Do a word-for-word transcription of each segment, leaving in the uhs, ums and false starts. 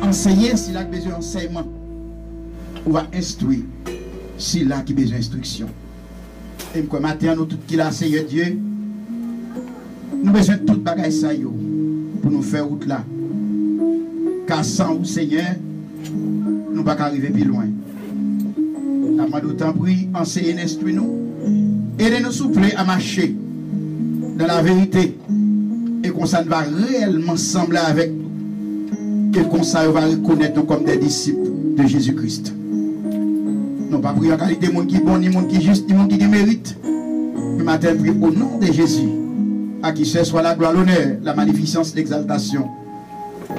Anseye sila ki bezwen ansèyman. Ou va enstwi sila ki bezwen enstriksyon. E m kwè maten an, nou tout ki la, Seyè Dye, nou bezwen tout bagay sa yo pou nou fè wout la. Ka san ou, Seyè, nou pa ka rive pi lwen. N ap mande w, tanpri, anseye n, enstwi nou. Ede nou, souple, a mache dans la vérité. E konsa, n va reyèlman sanble avèk nou. E konsa, yo va rekonèt nou kòm des disciples de Jésus-Christ. Nou pa priye an kalite moun ki bon, ni moun ki jis, ni moun ki gen merit. Men maten, n priye au nom de Jésus, à qui ce soit la gloire, l'honneur, la magnificence, l'exaltation,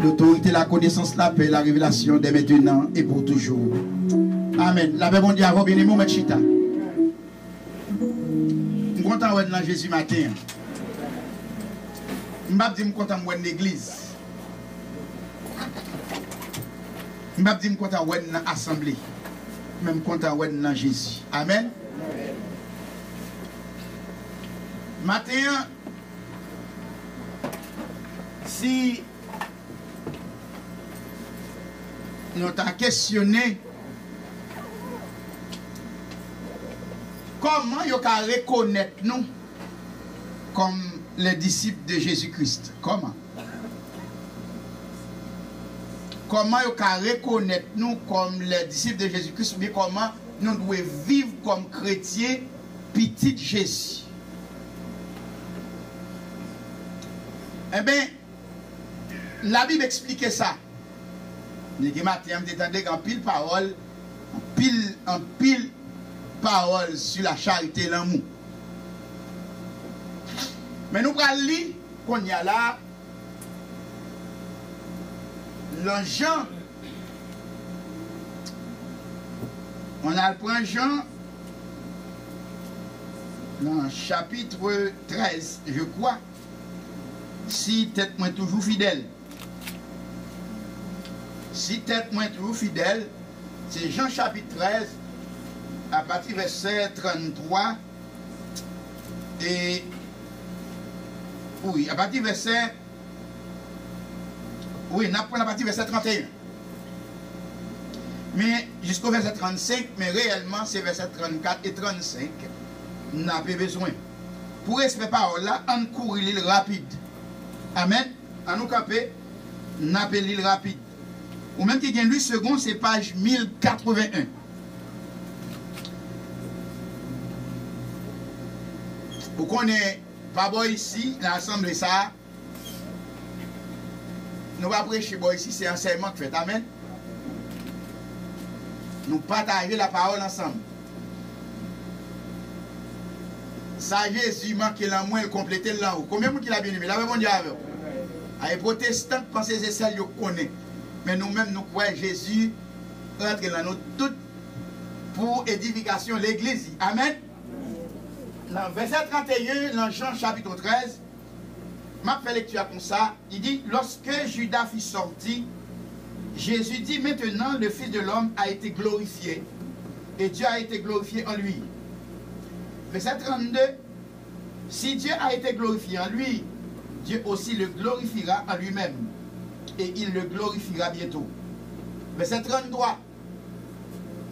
l'autorité, la connaissance, la paix, la révélation, dès maintenant et pour toujours. Amèn. Lapè Bondye avè w, byeneme, ou mèt chita. M kontan wè n nan Jezi maten an. M p ap di m kontan m wè n legliz. M p ap di m kontan wè n nan asanble. Men m kontan wè n nan Jezi. Amèn. Maten an, si nou ta kesyone kòman yo ka rekonèt nou kòm les disciples de Jésus-Christ. Kòman? Kòman yo ka rekonèt nou kòm les disciples de Jésus-Christ, oubyen kòman nou dwe viv kòm kretyen pitit Jezi? Enben, Labib eksplike sa. Nèg maten an, m te tande gen anpil pawòl, anpil, anpil pawòl sur la charité, lanmou. Men nou pral li kounye a la, nan Jan, ann al pran Jan, nan chapitre treize, je crois, si tèt mwen toujou fidèl. Si tèt mwen toujou fidèl, se Jan chapit trèz, apati vèsè tranntwa, e, wi, apati vèsè, wi, n ap pran apati vèsè tranteyen. Men, jisko vèsè trannsenk, men reyèlman, se vèsè trannkat e trannsenk n ape bezwen. Pou respè pawòl la, ann kouri li l rapid. Amèn. Ann nou kanpe, n ape li l rapid. Ou menm ki gen Louis Segond, se paj mil katreven en. Ou konnen, pa bò isi, nan asanble sa a, nou pa preche bò isi, se ansèyman k fèt. Amèn. Nou pataje lapawòl ansanm. Sa Jezi manke lan mwen, l konplete l lan ou. Konbyen moun ki la, byeneme? Lapè Bondye avè w. A, e pwotestan k panse se sèl yo k konnen. Men nou menm, nou kwè Jezi rantre lan nou tout pou edifikasyon legliz li. Amèn. Nan vèsè tranteyen, nan Jan chapit trèz, m ap fè lekti a konsa. Il dit, lorsque Judas fut sorti, Jésus dit, maintenant le Fils de l'homme a été glorifié, et Dieu a été glorifié en lui. Verset trente-deux, si Dieu a été glorifié en lui, Dieu aussi le glorifiera en lui-même, et il le glorifiera bientôt. Verset trente-trois,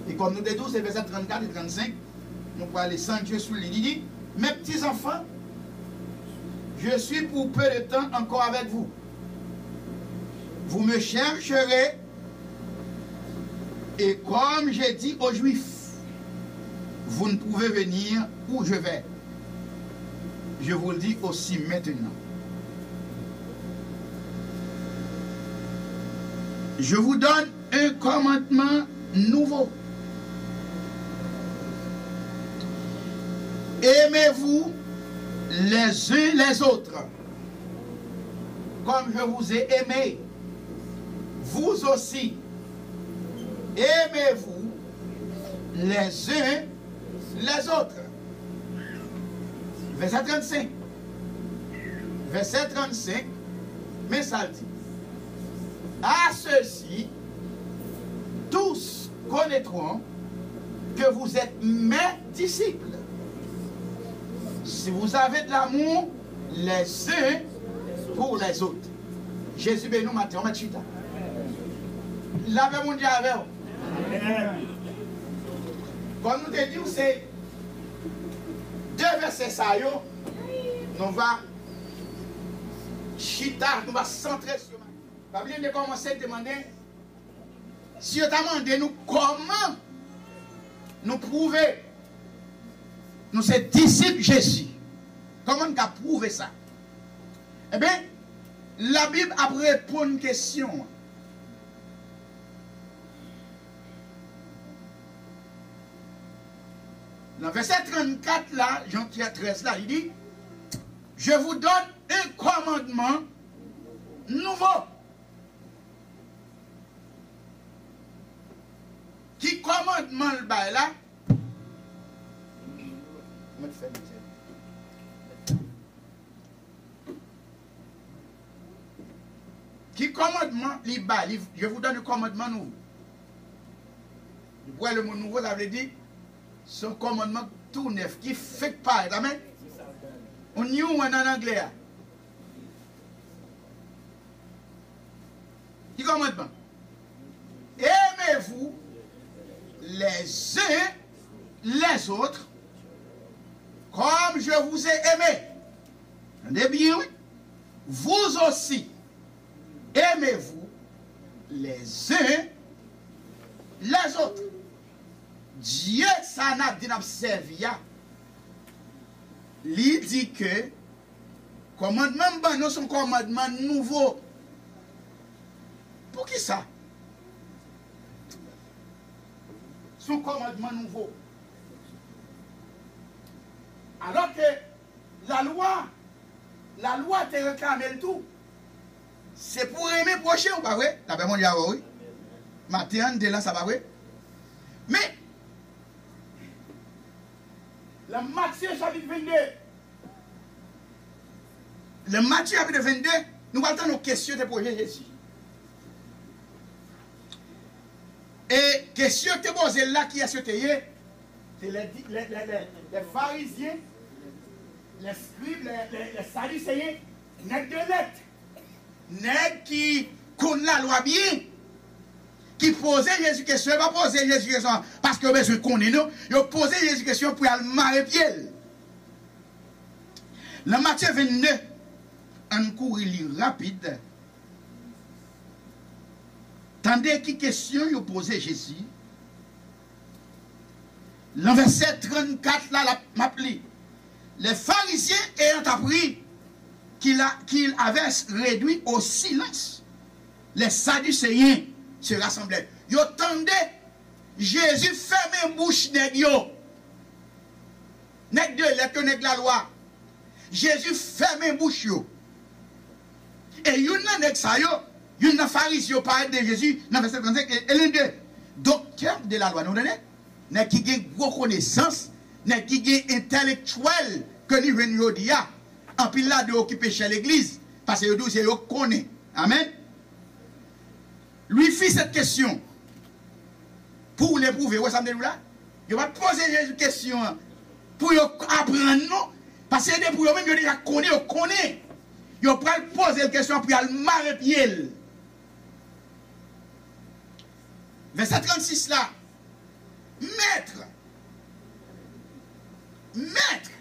e kòm nou te di w, se vèsè trannkat e trannsenk, nou prale santye sou li. Li di, mes petits enfants, je suis pour peu de temps encore avec vous. Vous me chercherez, et comme j'ai dit aux Juifs, vous ne pouvez venir où je vais. Je vous le dis aussi maintenant. Je vous donne un commandement nouveau. Aimez-vous les uns les autres. Comme je vous ai aimé, vous aussi, aimez-vous les uns les autres. Vèsè trannsenk. Vèsè trannsenk, men sa l di. À ceux-ci, tous connaîtront que vous êtes mes disciples, si vous avez de l'amour les uns pour les autres. Jezi beni w maten, ou mèt chita. Lapè Bondye avè w. Kòm nou te di w, se de vèsè sa yo, nou va chita, nou va santre sou yo. Pa bliye, te kòmanse, te mande, si yo ta mande nou kòman nou pwouve nou se disip Jezi, kòman n ka pwouve sa? Ebyen, Labib ap reponn kesyon an. Nan vèsè trannkat la, Jan trèz la, li di, Je vous donne un commandement nouveau. Ki kòmandman l bay la? Mwen fè misye. Ki kòmandman li bay? Li, Je vous donne un commandement nouveau. Pou le mo nouvo, sa vle di, se yon kòmandman tou nèf, ki fenk parèt. Amèn? On new one an anglè a. Ki kòmandman? Aimez-vous les uns les autres comme je vous ai aimé. Tande byen, wi. Vous aussi, aimez-vous les uns les autres. Dye sa n ap di n ap sèvi a, li di ke kòmandman m ban nou se yon kòmandman nouvo. Poukisa? Se yon kòmandman nouvo. Alòske lalwa, lalwa te reklame l tou. Se pou w renmen pwochen w, pa vre? Lapè Bondye avè w, wi. Maten an, n te lan sa, pa vre? Men, nan Matye chapit vennde, nan Matye chapit vennde, nou pral tande yon kesyon te poze Jezi. E kesyon te poze l la, kiyès yo te ye? Se lè, lè, lè, lè, lè Farizyen, lè skrib, lè, lè, lè Sadiseyen, nèg de lèt, nèg ki konn lalwa byen, ki poze Jezi kesyon. Yo pa poze Jezi kesyon paske yo bezwen konnen, non. Yo poze Jezi kesyon pou y al mare pye l. Nan Matye vennde, ann kouri li rapid. Tande ki kesyon yo poze Jezi. Nan vèsè trannkat la, l ap, m ap li. Les Pharisiens ayant appris qu'il a, qu'il avait réduit au silence les Sadducéens se rassemblèrent. Yo tande Jezi fèmen bouch nèg yo. Nèg de lèt yo, nèg lalwa. Jezi fèmen bouch yo. E youn nan nèg sa yo, youn nan Farizyen yo parèt de Jezi nan vèsè trannsenk e, e li di, doktè de lalwa, nou tande? Nèg ki gen gwo konesans, nèg ki gen entèlektyèl ke nou jwenn jodi a. Anpil ladan yo ki pechè legliz, paske yo di w se yo k konnen. Amèn. Lui fit cette question pour l'éprouver. Ou wè sa m te di w la? Yo pa t poze Jezi kesyon an pou yo aprann, non. Paske depi yo menm, yo deja konnen, yo konnen. Yo pral poze l kesyon pou y al mare pye l. Vèsè trannsis la. Mèt! Mèt!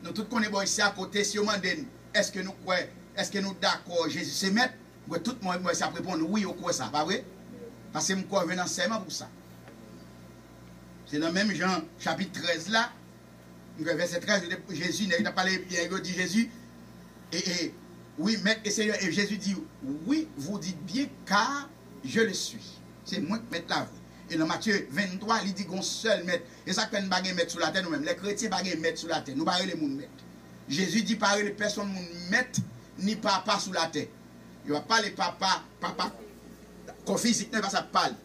Nou tout konnen bò isi a kote, si yo mande n, èske nou kwè, èske nou dakò Jezi se mèt? Mwen, tout moun, mwen, sa ap reponn, wi, yo kwè sa, pa vre? Paske m kwè yo jwenn ansèyman pou sa. Se nan menm Jan, chapit trèz la, m kwè vèsè trèz, yo te, Jezi, nèg yo t ap pale, yo di Jezi, e, e, wi, mèt e seyè, e Jezi di, wi, vous dites bien, car je le suis. Se mwen k mèt la vre. E nan Matye venntwa, li di, gon sèl mèt. E sa k fè n pa gen mèt sou latè, nou menm. Lè kretyen pa gen mèt sou latè. Nou pa rele moun mèt. Jezi di, pa rele pèsonn moun mèt, ni papa sou latè. Yo pa pale papa, papa kò fizik, non, e pa sa k pale.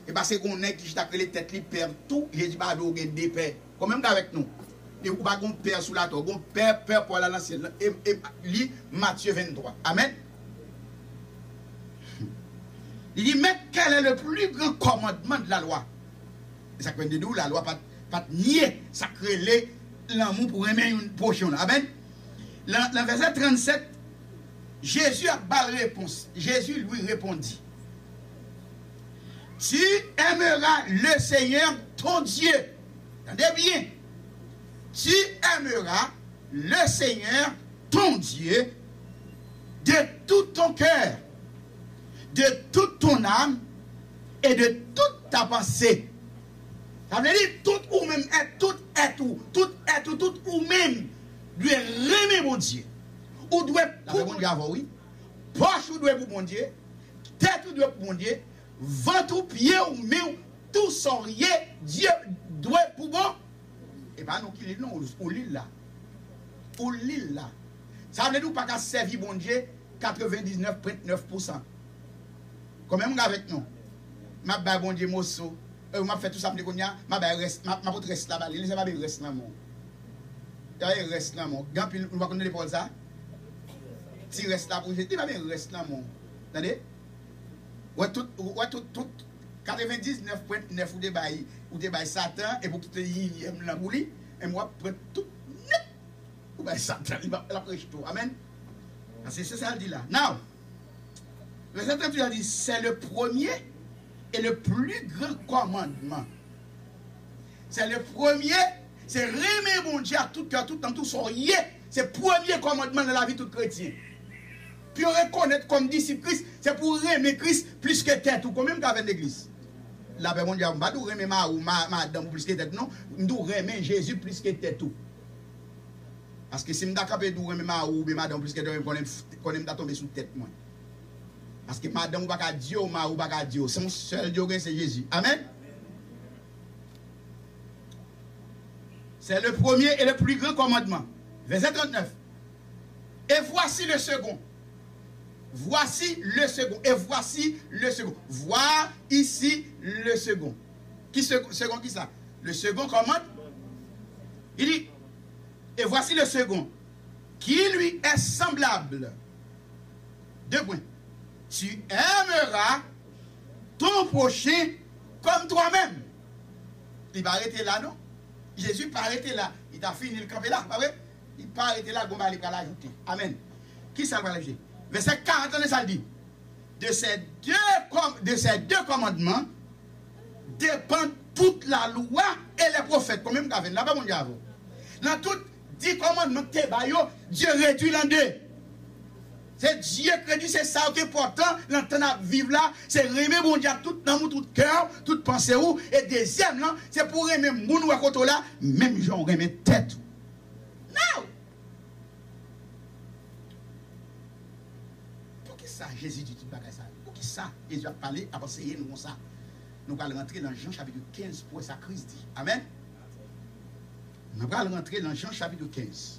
E pa se gon nèg ki chita k rele tèt li pè tou, Jezi pa vle w gen de pè. Kòman m ka avèk nou? E ou pa gon pè sou latè, ou gon pè, pè pou al nan syèl la. E, e li, Matye venntwa. Amèn. Li di, mais quel est le plus grand commandement de la loi? E sa k fè m te di w, lalwa pa t, pa t nye sa k rele lanmou pou renmen youn pwochen w lan. Amèn. Nan, nan vèsè trannsèt, Jezi ap ba l repons. Jésus lui répondit. Tu aimeras le Seigneur ton Dieu. Tande byen. Tu aimeras le Seigneur ton Dieu de tout ton cœur, de toute ton âme et de toute ta pensée. Sa vle di tout ou menm, èt, tout èt ou, tout èt ou, tout ou menm dwe renmen Bondye. Ou dwe pou Bondye avè w, wi. Pòch ou dwe pou Bondye. Tèt ou dwe pou Bondye. Vant ou, pye w, men w, tou sa w ye, Dye dwe pou bon. E pa nou ki li l non, ou li l la. Ou li l la. Sa vle di ou pa ka sèvi Bondye katrevendiznèf pwen nèf pousan. Konbyen moun avèk nou? M ap bay Bondye moso. E, m ap fè tou sa m te konn ya, m ap bay rès, m ap, m ap pot rès la ba li. Li se pa bay rès nan men w. Li pa bay rès nan men w. Gen anpil, nou pa konn tande pawòl sa? Ti rès la pou Jezi. Li pa bay rès nan men w. Tande? Ou wè tout, ou wè tout, tout katrevendiznèf pwen nèf ou te bay, ou te bay Satan, epi ou kite yiyèm lan pou li, e m w ap pran tout nèt. Ou bay Satan, li va, l ap rejte w. Amèn. Paske se sa l di la. Now, vèsè tranntuit la di, c'est le premier et le plus grand commandement. C'est le premier, se renmen Bondye ak tout kè, tout nanm, tout sa w ye. Se premye kòmandman nan lavi tout kretyen. Pou yo rekonèt kòm disip Kris, se pou w renmen Kris plis ke tèt ou. Konbyen m ka fè legliz? Lapè Bondye a, m pa di w renmen mari w, ma-, madanm ou plis ke tèt ou, non. M di w renmen Jezi plis ke tèt ou. Paske si m ta kanpe di w renmen mari w oubyen madanm ou plis ke tèt ou, konnen, konnen m ta tonbe sou tèt mwen. Paske madanm ou pa ka di yo, mari w pa ka di yo. Se yon sèl Dye w gen, se Jezi. Amèn? C'est le premier et le plus grand commandement. Verset trente-neuf. Et voici le second. Voici le second. Et voici le second. Voir ici le second. Ki se-, second ki sa? Le second commandement. Il dit, et voici le second, qui lui est semblable. Deux points. Tu aimeras ton prochain comme toi-même. Li pa rete la, non. Jezi pa rete la. Li ta fini, li kanpe la, pa vre? Li pa rete la, gon bagay li pral ajoute. Amèn. Ki sa l pral ajoute? Vèsè karant, tande sa l di. De ces deux com-, de ces deux commandements dépendent toute la loi et les prophètes. Konbyen m ka fè? Lapè Bondye avè w. Nan tout dis kòmandman k te ba yo, Dye redui l an de. Se Dye k redui, se sa yo ki enpòtan nan tan n ap viv la, se renmen Bondye ak tout nanm ou, tout kè w, tout panse w, e dezyèm lan, se pou w renmen moun ou wè kote w la, menm jan w renmen tèt ou. Now! Poukisa Jezi di tout bagay sa yo? Poukisa Jezi ap pale, ap anseye nou konsa? Nou pral rantre nan Jan chapit kenz pou wè sa Kris di. Amèn. Nou pral rantre nan Jan chapit kenz.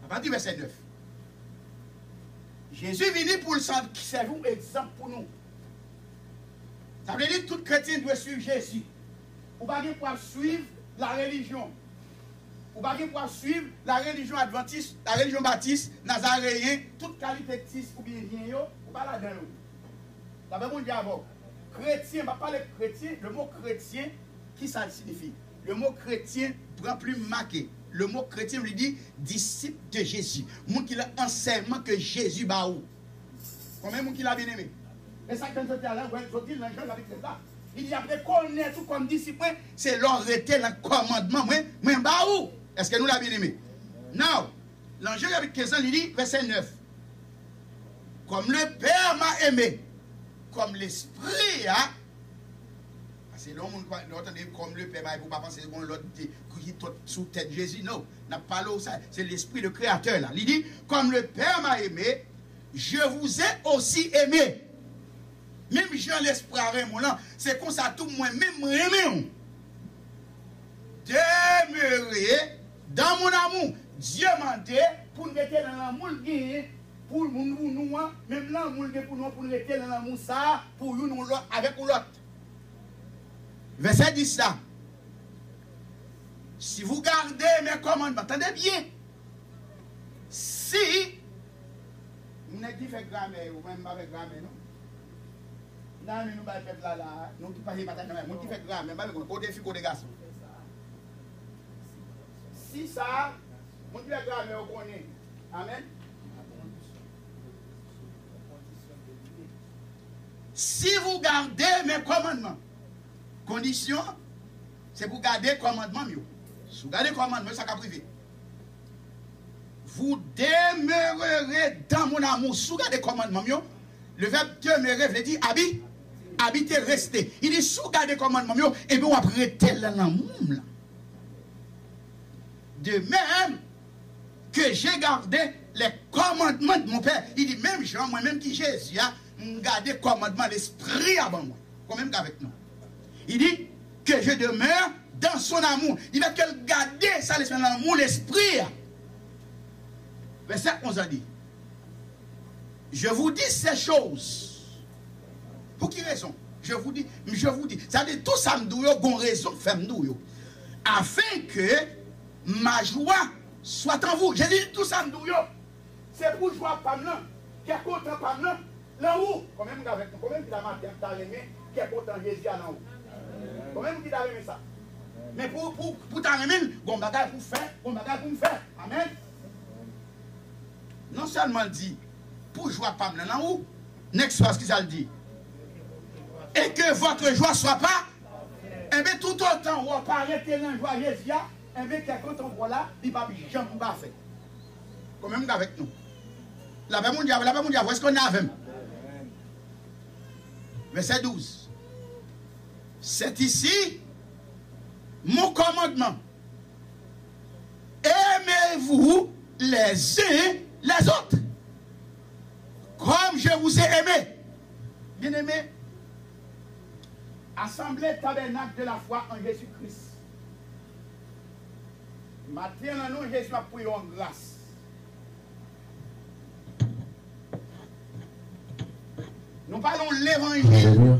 Apati vèsè nèf. Jezi vini pou l sa-, sèvi yon egzanp pou nou. Sa vle di tout kretyen dwe swiv Jezi. Ou pa gen pou ap swiv la relijyon. Ou pa gen pou ap swiv la relijyon advantis, la relijyon batis, nazareyen, tout kalite tis oubyen yen yo, ou pa ladan yo. Lapè Bondye avè w. Kretyen, m ap pale kretyen, le mo kretyen, ki sa l siyifi? Le mo kretyen, pran plim make. Le mo kretyen vle di disip de Jezi. Moun ki nan ansèyman ke Jezi ba ou. Konbyen moun ki la, byeneme? E sa k fè n soti a la, wè, soti nan Jan chapit trèz la. Li di, y ap rekonèt ou kòm disip mwen, se lè w rete nan kòmandman mwen, mwen ba ou. Èske nou la, byeneme? Now, nan Jan chapit kenz lan, li di, vèsè nèf. Comme le Père m'a aimé, comme l'Esprit a, paske lè yon moun, lè w tande comme le Père m'a aimé, ou pa panse se yon lòt ki sot sou tèt Jezi, non. N ap pale w sa, se Lespri, le Créateur la. Li di, comme le Père m'a aimé, je vous ai aussi aimé. Menm jan Lespri a renmen w lan, se konsa tou mwen menm mwen renmen w. Demeurez dans mon amour. Dye mande pou n rete nan lanmou l genyen pou moun, pou nou an, menm lanmou l gen pou nou an, pou n rete nan lanmou sa a pou youn yon lòt, avèk yon lòt. Vèsè dis la. Si vous gardez mes commandements, tande byen. Si, moun nèg ki fè gramè yo, mwen m pa fè gramè non. Nan men nou bay pèp la la, nou ki pa fè pata gramè, moun ki fè gramè, m pa fè kote fi, kote gason. Si sa, moun ki fè gramè yo konnen. Amèn. Si vous gardez mes commandements, kondisyon, se pou gade kòmandman m yo. Si w gade kòmandman yo, sa k ap rive? Vous demeurerez dans mon amour. Si w gade kòmandman m yo, le verbe demeurer vle di abi-, abite, reste. Li di, si w gade kòmandman m yo, ebyen w ap rete nan lanmou m lan. De même que j'ai gardé les commandements de mon Père. Li di, menm jan mwen menm ki Jezi a, m gade kòmandman Lespri a ban mwen. Konbyen m k avèk nou? Li di, que je demeure dans son amour. Li mèt ke l gade sa Lespri a, lanmou Lespri a. Vèsè onz la di, Je vous dis ces choses. Pou ki rezon? Je vous dis, je vous dis. Sa vle di, tout sa m di w yo, gon rezon k fè m di w yo. Afin que ma joie soit en vous. Jezi di, tout sa m di w yo, se pou jwa pa m nan, kè kontan pa m nan, nan ou. Konbyen moun k avèk nou? Konbyen moun ki ta maten ap ta renmen kè kontan Jezi a nan ou? Konbyen moun ki ta renmen sa? Men pou, pou, pou ta renmen l, gon bagay pou fè, gon bagay pou m fè. Amèn. Non sèlman l di, pou jwa pa m nan nan ou, next verse, ki sa l di? Et que votre joie soit pas. Enben, toutotan w pa rete nan jwa Jezi a, enben, kè kontan w la, li p ap janm pafè. Konbyen moun k avèk nou? Lapè Bondye avè, lapè Bondye avè, èske w nan avè m? Vèsè douz. C'est ici mon commandement. Aimez-vous les uns les autres, comme je vous ai aimé. Byeneme, asanble Tabènak de la Fwa an Jezi Kris. Maten an, nan non Jezi, m ap priye w an gras. Nou pale yon levanjil. Alelouya.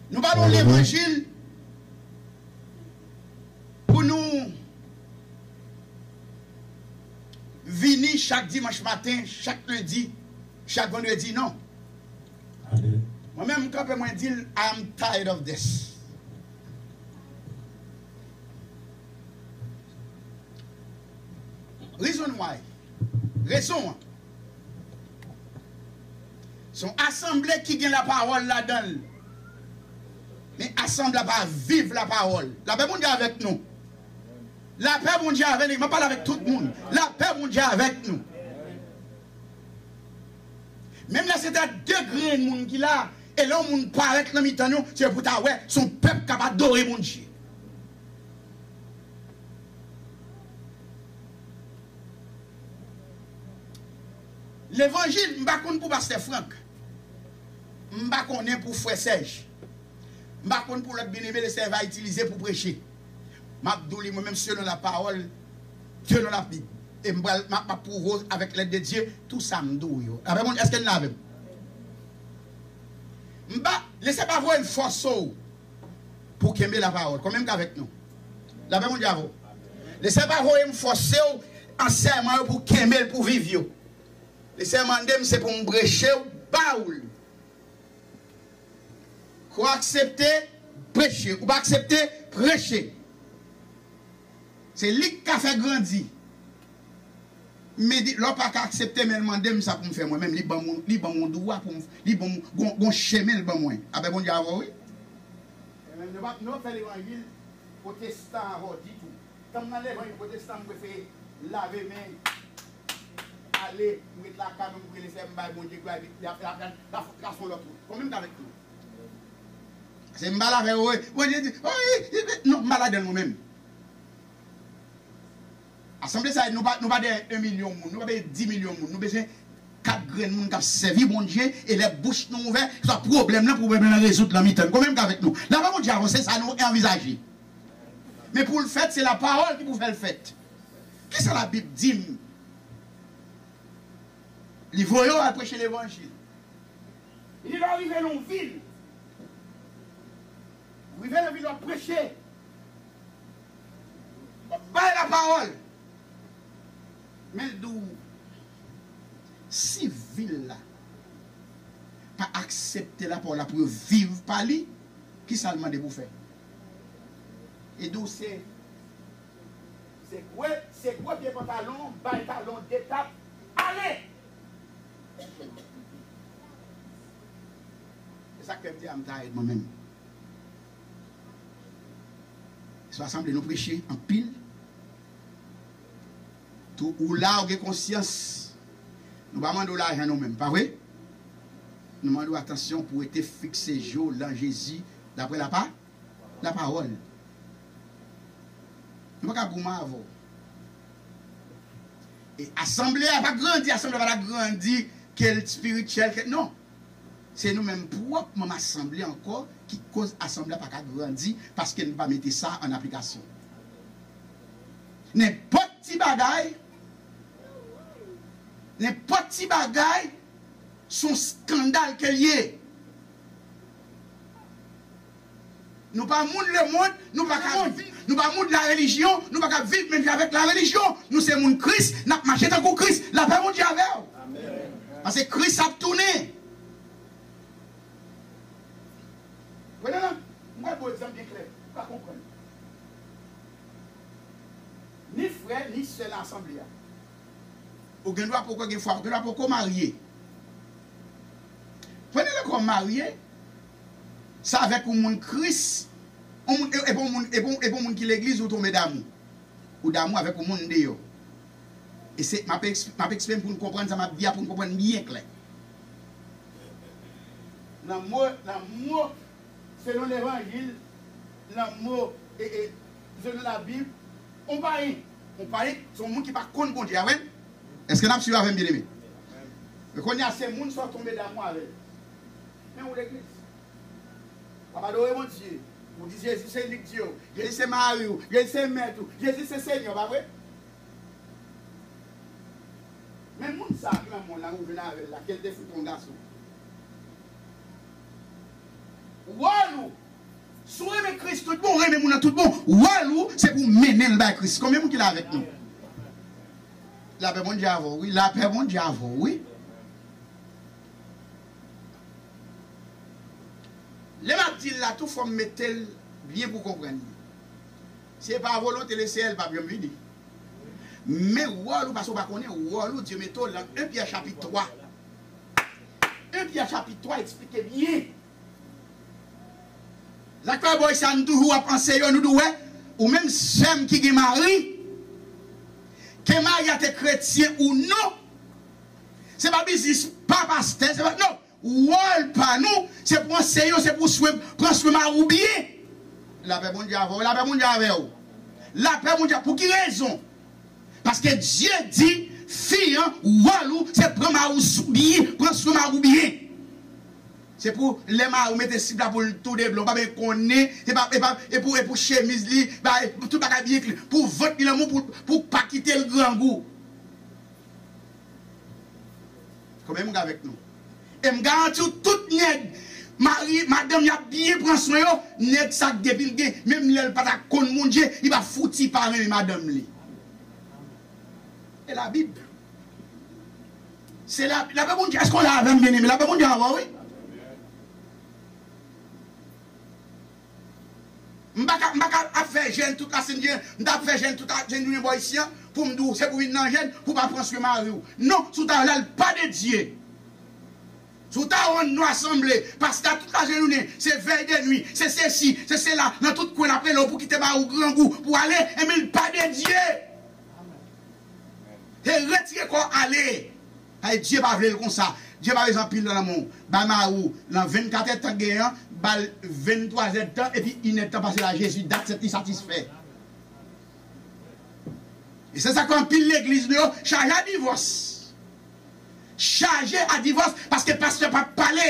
Nou pale yon levanjil pou nou vini chak dimanch maten, chak lendi, chak vandredi, non. Alelouya. Mwen menm, m kanpe, mwen di l, I am tired of this. Reason why? Rezon an. Se yon asanble ki gen lapawòl ladan l. Men asanble a pa viv lapawòl. Lapè Bondye avèk nou. Lapè Bondye avèk nou. M ap pale avèk tout moun. Lapè Bondye avèk nou. Menm lè se ta de grenn moun ki la, e lè yon moun parèt nan mitan nou, se pou ta wè, se yon pèp k ap adore Bondye. Levanjil, m pa konn pou pastè Frank. M pa konnen pou frè Sèj. M pa konn pou lòt byeneme Lesenyè va itilize pou preche. M ap di w li mwen menm selon lapawòl, selon Labib. E m pral, m ap, m ap pwouve w avèk lèd de Dye tou sa m di w yo. Lapè Bondye, èske n la avè m? M pa, Lesenyè pa voye m fòse w pou kenbe lapawòl. Konbyen m k avèk nou? Lapè Bondye avè w. Lesenyè pa voye m fòse w ansèyman yo pou kenbe l, pou viv yo. Lesenyè mande m se pou m preche w, ba w li. Ke w aksepte, preche. Ou pa aksepte, preche. Se li k ka fè grandi. Men di, lè w pa ka aksepte, men l mande m sa pou m fè mwen menm. Li ban m, li ban m yon dwa pou m, li ban m gon, gon chemen l ban mwen. Apre Bondye avè w, wi. E menm nou pa, nou ap fè levanjil pwotestan avè w ditou. Tan m nan levanjil pwotestan, m prefere lave men, ale, m ret lakay mwen, m prele sè m bay Bondye glwa, epi l ap, l ap, l ap fout krason lòt wout. Konbyen m t avèk nou? Se m pa lave, wi. Bondye di, wi, non, m pa ladan l mwen menm. Asanble sa a, nou pa, nou pa dèyè en milyon moun, nou pa dèyè dis milyon moun. Nou bezwen kat grenn moun k ap sèvi Bondye, e lè bouch nou ouvè, sa pwoblèm nan, pwoblèm nan rezoud nan mitan n. Konbyen m k avèk nou? Lapè Bondye avè w, se sa nou anvizaje. Men pou l fèt, se lapawòl ki pou fè l fèt. Kisa Labib di m? Li voye w al preche levanjil. Li di lè w rive nan yon vil, ou rive nan vil, w ap preche, w ap bay lapawòl. Men l di w, si vil la pa aksepte lapawòl la pou yo viv pa li, kisa l mande pou w fè? Li di w se, se gwe, se gwe pye pantalon, bay talon de tap, ale! Sa k fè m di a, m ta ret mwen menm. Se pa sanble nou preche anpil. Tou, ou la, ou gen konsyans. Nou pa mande w lajan nou menm, pa vre? Nou mande w atansyon pou w rete fikse je w lan Jezi, dapre lapa, lapawòl. Nou pa ka goumen avè w. E asanble a pa grandi, asanble a pa ta grandi, ke l espirityèl, ke, non. Se nou menm pwòp manm asanble ankò ki koz asanble a pa ka grandi paske n pa mete sa an aplikasyon. Nenpòt ti bagay, nenpòt ti bagay, se yon eskandal ke l ye. Nou pa moun lemonn, nou pa ka, nou pa moun larelijyon, nou pa ka viv menm jan avèk larelijyon. Nou se moun Kris, n ap mache tankou Kris. Lapè Bondye avè w. Paske Kris ap tounen. Pran nan, m pral ba w egzanp byen klè, ou ka konprann. Ni frè, ni sè nan asanble a. Ou gen dwa poko gen fwa, ou gen dwa poko marye. Pran nan lè kòm marye, se avèk yon moun Kris, yon moun, e, e pa yon moun, e pa yon, e pa yon moun ki legliz ou tonbe damou. Ou damou avèk yon moun deyò. E se, m ap eks-, m ap eksplike pou n konprann sa m ap di a, pou n konprann byen klè. Lanmou, lanmou, selon levanjil, lanmou, e, e, selon Labib, yon payen, yon payen, se yon moun ki pa konn Bondye a, wi. Èske n ap swiv avè m, byeneme? Men kounye a, se moun sa w tonbe damou avè l. Men ou legliz. W ap adore Bondye. Ou di Jezi se lik Dye w. Jezi se mari w. Jezi se mèt ou. Jezi se Senyè w, pa vre? Men moun sa a ki nan mond lan, ou jwenn avè l la, ke l te fout yon gason. Wòl ou, si w renmen Kris tout bon, ou renmen moun nan tout bon, wòl ou, se pou w mennen l bay Kris. Konbyen moun ki la avèk nou? Lapè Bondye avè w, wi. Lapè Bondye avè w, wi. Lè m ap di l la tou, fò m mete l byen pou w konprann li. Si se pa volonte Lesenyè, l p ap janm vini. Men wòl ou, paske w pa konnen wòl ou, Dye mete w lan. En Pyè chapit twa. En Pyè chapit twa eksplike byen. Sa k fè bò sa nou toujou ap anseye yo, nou di w, wè, ou menm sè m ki gen mari, ke mari a te kretyen ou non, se pa biznis pa pastè, se pa, non. Wòl pa nou, se pou anseye yo, se pou swen, pran swen mari w byen. Lapè Bondye avè w, lapè Bondye avè w. Lapè Bondye, pou ki rezon? Paske Dye di, fi an, wòl ou, se pran mari w sou byen, pran swen mari w byen. Se pou lè mari w mete slip la pou l tou de blan, w pa byen konnen, e pa, e pa, e pou, e pou chemiz li, ba, tout bagay byen klè, pou vant li lanmou, pou, pou pa kite l grangou. Konbyen moun k avèk nou? E m garanti w, tout nèg, mari, madanm y ap byen pran swen yo, nèg sa k depi l gen, menm lè l pa ta konn Bondye, li pa fouti pa renmen madanm li. E Labib. Se la, lapè Bondye, èske w la avè m, byeneme? Lapè Bondye avè w, wi. M pa ka, m pa ka ap fè jèn tout lasentjounen, m ta ap fè jèn tout lasentjounen bò isi an, pou m di w, se pou w vin nan jèn, pou w pa pran swen mari w. Non, si w ta la, l pa de Dye. Si w ta wè nou asanble, pastè a tout lajounen, se vèy de nwi, se sesi, se sela, nan tout kwen l ap rele w pou kite mari w grangou, pou w ale, enben l pa de Dye. Se retire kò w ale. Ay, Dye pa vle l konsa. Dye pa bezwen anpil nan lanmou. Bay mari w nan vennkat èdtan k genyen an, ba l venntwa zèdtan, epi inèdtan pase la, Jezi, dat sèt li satisfè. E se sa k fè anpil legliz nou yo chaje a divòs. Chaje a divòs, paske pastè p ap pale.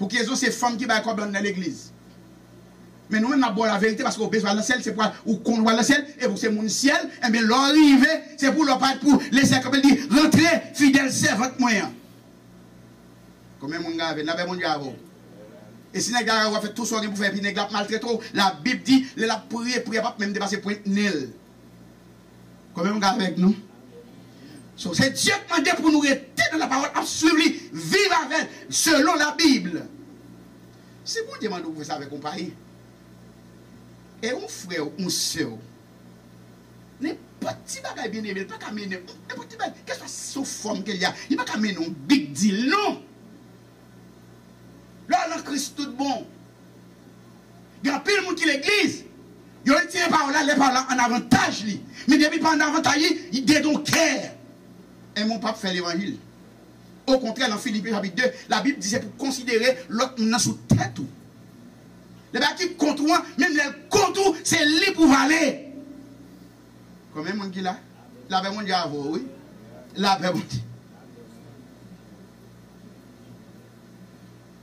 Pou ki rezon se fanm ki bay kòb lan nan legliz? Men nou menm n ap ba w laverite paske w bezwen al nan syèl, se pou al, ou konn w al nan syèl, e pou se moun syèl, enben lè w rive, se pou lè w parèt pou Lesenyè kanpe l di, rantre, fidèl sèvant mwen an. Konbyen moun k avè m? Lapè Bondye avè w. E si nèg la wè w ap fè tout sa w gen pou fè, epi nèg la ap maltrete w, Labib di, lè l ap priye, priyè p ap menm depase pwent nen l. Konbyen moun k avèk nou? So, se Dye k mande pou nou rete nan lapawòl, ap swiv li, viv avè l, selon Labib. Si Bondye mande w pou fè sa avèk yon payen, e yon frè w, yon sè w, nenpòt ti bagay, byeneme, li pa ka mennen, nenpòt ti bagay, kèlkeswa sou fòm ke l ye a, li pa ka mennen yon big deal, non. Lè w al nan Kris tout bon. Gen anpil moun ki legliz, yo retire pawòl la, lè pawòl la an avantaj li. Men depi l pa an avantaj li, they don't care. E moun p ap fè levanjil. Okontrè, nan Filipi chapit de, Labib di se pou konsidere lòt moun nan sou tèt ou. Lè bagay ki kont ou an, menm lè l kont ou, se li pou vale. Konbyen moun ki la? Lapè Bondye avè w, wi. Lapè Bondye.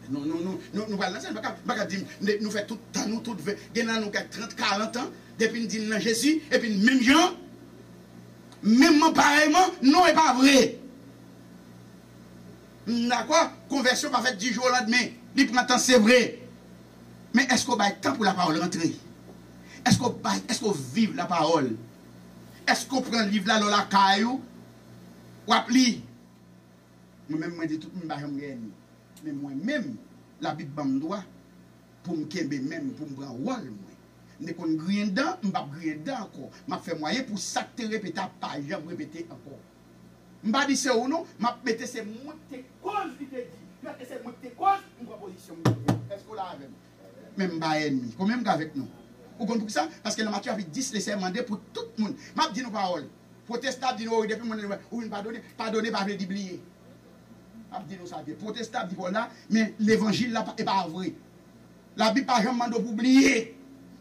Nou, nou, nou, nou, nou pral nan syèl, nou pa ka, nou pa ka di m, nou, nou fè tout tan nou, tout ven, gen nan nou gen trant, karant an, depi n di n nan Jezi, epi n menm jan, menmman, parèyman, non, e pa vre. M dakò, konvèsyon pa fèt di jou o landmen, li pran tan, se vre. Men èske w bay tan pou lapawòl rantre? Èske w bay, èske w viv lapawòl? Èske w pran liv la lè w lakay ou, w ap li? Mwen menm, mwen di tout moun m pa janm gen ènmi. Men mwen menm, Labib ban m dwa pou m kenbe men m, pou m pran wòl mwen. M te konn griyen dan, m p ap griyen dan ankò. M ap fè mwayen pou sa k te repete a pa janm repete ankò. M pa di se ou non, m ap mete se mwen k te koz li te di. Paske se mwen k te koz, m pran pozisyon m. Èske w la avè m? Men m pa ènmi. Konbyen m ka avèk nou? Ou konn poukisa? Paske nan Matye chapit dis, Lesenyè mande pou tout moun. M ap di nou pawòl. Pwotestan ap di nou, o wi, depi moun ou vin padone, padone pa vle di bliye. M ap di nou sa byen. Pwotestan ap di pawòl la, men levanjil la pa, e pa vre. Labib pa janm mande w pou bliye.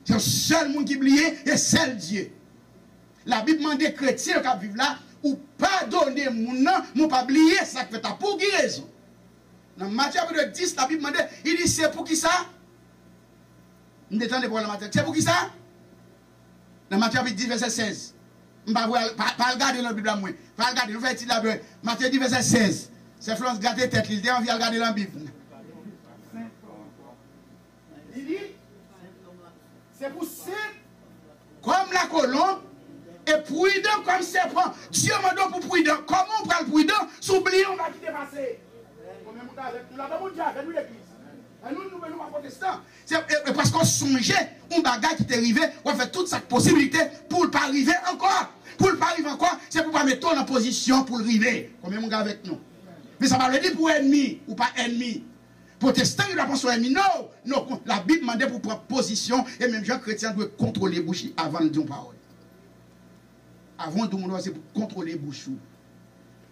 Se yon sèl moun ki bliye, e sèl Dye. Labib mande kretyen yo k ap viv la, ou padone moun nan, men w pa bliye sa k fèt la. Pou ki rezon? Nan Matye chapit dis, Labib mande, li di, se poukisa? M te tande pawòl nan maten. Se poukisa? Nan Matye chapit dis, vèsè sèz. M pa vle al, pa, pa al gade nan Bib la, mwen. Pa al gade, nou fè etid la, byen. Matye dis, vèsè sèz. Sè Florence grate tèt li, li te anvi al gade nan Bib. Li di, se pou senp kòm lakolonb e pridan kòm sèpan. Dye mande w pou pridan. Kòman w pral pridan si w bliye yon bagay ki te pase? Konbyen moun avèk nou la? Ban Bondye avè nou, legliz. An nou, nou, nou pa pwotestan. Se, e, e paske w sonje yon bagay ki te rive, w ap fè tout sa k posib pou l pa rive ankò. Pou l pa rive ankò, se pou w pa mete w nan pozisyon pou l rive. Konbyen moun avèk nou? Men sa pa vle di pou w ènmi, ou pa ènmi. Pwotestan ki dwe panse w ènmi. No! No, Labib mande pou w pran pozisyon, e menm jan kretyen dwe kontwole bouch li avan l di yon pawòl. Avan w di yon mo, se pou kontwole bouch ou.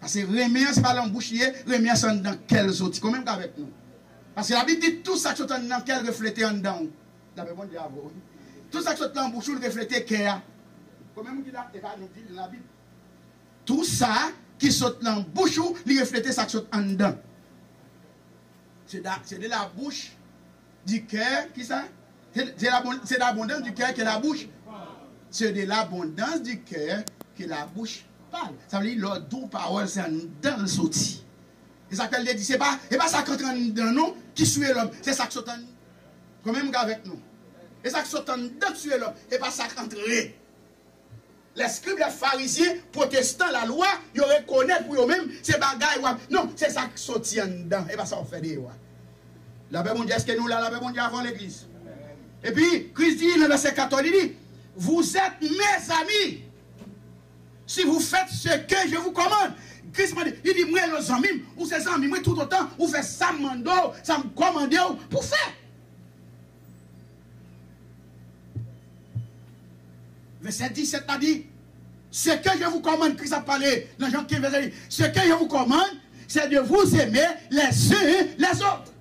Paske renmen an, se pa lan bouch li ye, renmen an se anndan kè l soti. Konbyen m ka avèk nou? Paske Labib di, tout sa k sot anndan kè l reflete anndan w. Lapè Bondye avè w, wi. Tout sa k sot lan bouch ou, l reflete kè a. Konbyen moun ki la, e pa nou ki li Labib? Tout sa ki sot lan bouch ou, li reflete sa k sot anndan. C'est de, c'est de la bouche, du cœur, ki sa? C'est, c'est la bon-, c'est l'abondance du cœur que la bouche. C'est de l'abondance du cœur que la bouche parle. Sa vle di, lè w di yon pawòl, se anndan l soti. E sa k fè l te di, se pa, e pa sa k antre anndan non, ki souye lòm, se sa k sot anndan. Konbyen moun k avèk nou? E sa k sot anndan k souye lòm, e pa sa k antre. Lèskrib, lèfarizyen, pwotestan, lalwa, yo rekonèt pou yo menm, se bagay w ap, non, se sa k soti anndan, e pa sa w ap fè deyò a. Lapè Bondye, èske nou la? Lapè Bondye avè w, legliz. Epi, Kris di nan vèsè katòz, li di, vous êtes mes amis si vous faites ce que je vous commande. Kris mande, li di, mwen rele w zanmi m, ou se zanmi mwen toutotan ou fè sa m mande w, sa m kòmande w pou fè. Vèsè disèt la di, ce que je vous commande, Kris ap pale nan Jan kenz, vèsè, ce que je vous commande, c'est de vous aimer les uns les autres.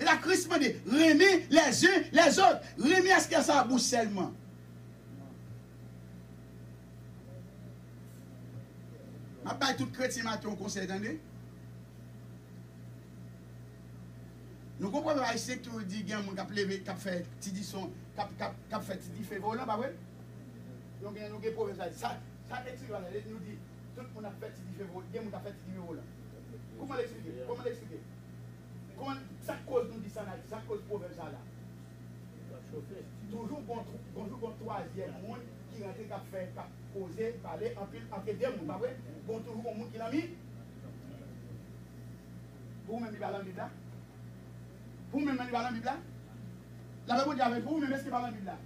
E la Kris mande, renmen les uns les autres. Renmen èske sa bouch sèlman? M ap bay tout kretyen maten yon konsèy, tande. Nou gon pwovèb ayisyen ki toujou di gen moun k ap leve, k ap fè ti dison, k ap, k ap, k ap fè ti dife volan, pa vre? Nou gen, nou gen pwovèb sa, sa, sa eksplike sa, nou di, tout moun ap fè ti dife volan, gen moun k ap fè ti dife volan. Kòman l eksplike? Kòman l eksplike? Kòman, sa k koz nou di sa, sa k koz pwovèb sa la? Toujou gon, toujou gon twazyèm moun ki rantre, k ap fè, k ap koze, pale anpil antre de moun, pa vre? Gon toujou gon moun ki nan mi-, pou ou menm li pa nan Bib la? Pou ou menm li pa nan Bib la? Lapè Bondye avè w, pou ou menm, èske li pa nan Bib la?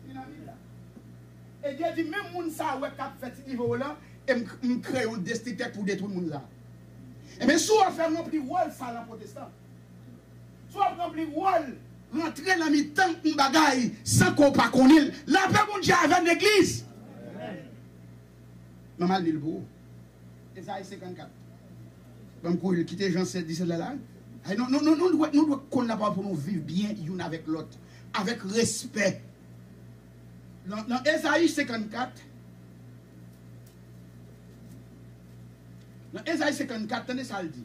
Li nan Bib la. E Dye di, menm moun sa a wè k ap fè ti nivo yo lan, e m, m kreye yon destriktè pou detwi moun sa a. Ebyen, si w fè ranpli wòl sa nan pwotestan, Fò w ranpli wòl, rantre nan mitan yon bagay san ke w pa konnen l. Lapè Bondye avè n, legliz. Mwen m al li l pou ou. Ezayi senkannkat. Ban m kouri l, kite Jan sèt, disèt la la. Ay, nou, nou, nou, nou dwe, nou dwe konn lapawòl pou nou viv byen youn avèk lòt, avèk respè. Nan, nan Ezayi senkannkat, nan Ezayi senkannkat, tande sa l di.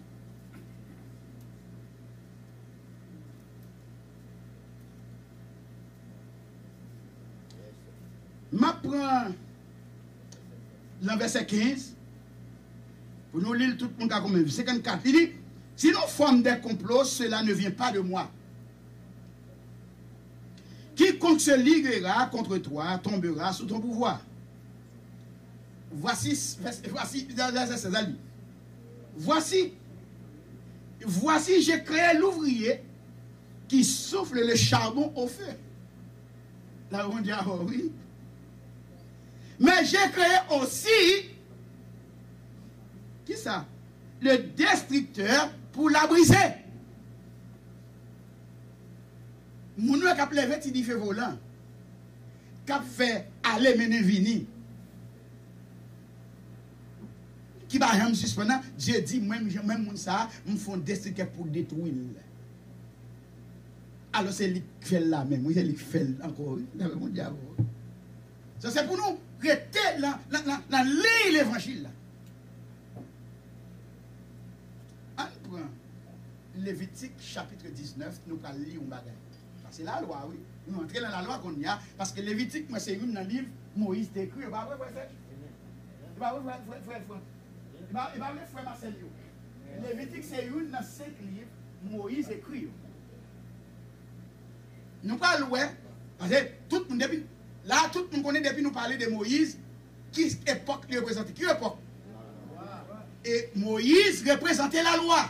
M ap pran nan vèsè kenz, pou nou li l, tout moun ka konprann. Senkannkat, li di, si nous formons des complots, cela ne vient pas de moi. Quiconque se liguera contre toi tombera sous ton pouvoir. Voici, voici, voici, voici, j'ai créé l'ouvrier qui souffle le charbon au feu. La Bondye a, oh oui. Mais j'ai créé aussi, qui ça? Le destructeur pour la briser. Moun yo k ap leve ti dife volan, k ap fè ale mennen vini, ki pa janm sispann nan, Dye di, mwen, mwen moun sa a, m fè yon destriktè pou detwi l. Alò, se li k fè l la menm, wi, se li k fè l ankò, wi. Lapè Bondye avè w. Sa, se pou nou rete nan, nan, nan, nan liy levanjil la. Ann pran Levitik chapit diznèf, nou pral li yon bagay. Sa se lalwa, wi. Nou antre nan lalwa kounye a, paske Levitik, mwen, se youn nan liv Moyiz te ekri, e pa vre, frè Sèj? E pa vre, frè, frè, frè, frè? E pa, e pa vre, frè Masèl yo? Levitik se youn nan senk liv Moyiz ekri yo. Nou pral wè, paske tout moun depi, la, tout moun konnen depi nou pale de Moyiz, ki epòk li reprezante? Ki epòk? E Moyiz reprezante lalwa.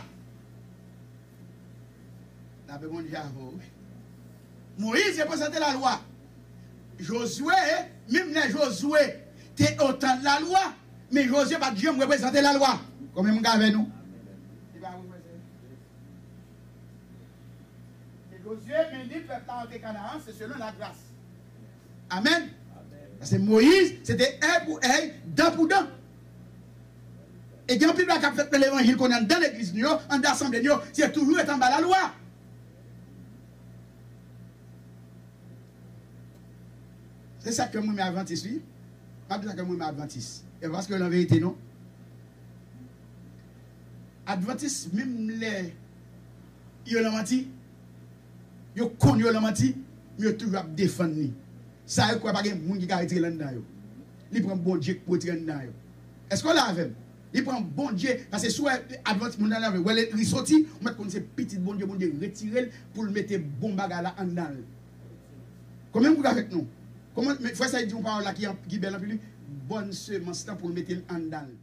Lapè Bondye avè w, wi. Moyiz reprezante lalwa. Jozye, menm lè Jozye te otan lalwa, men Jozye pa t janm reprezante lalwa. Konbyen moun k avè nou? Li pa reprezante. E Jozye beni pèp la antre Kanaran, se selon lagras. Amèn. Paske Moyiz, se te èy pou èy, dan pou dan. E gen anpil bagay k ap fèt nan levanjil kounye a anndan legliz nou yo, anndan asanble nou yo, se toujou ret anba lalwa. Se sa k fè m renmen Advantis, wi. M ap di sa k fè m renmen Advantis. E pa paske yo nan verite, non. Advantis, menm lè yo nan manti, yo konn yo nan manti, men yo toujou ap defann li. Sa yo kwè pa gen moun ki ka retire l anndan yo. Li pran Bondye k pou retire anndan yo. Èske w la avè m? Li pran Bondye, paske si w wè Advantis moun nan lave, w wè li soti, ou mèt konn se pitit Bondye, Bondye retire l pou l mete bon bagay la anndan l. Konbyen moun k avèk nou? Kòman, men frè sa di yon pawòl la ki, ki bèl anpil, wi. Bòn semans lan pou l mete l anndan l.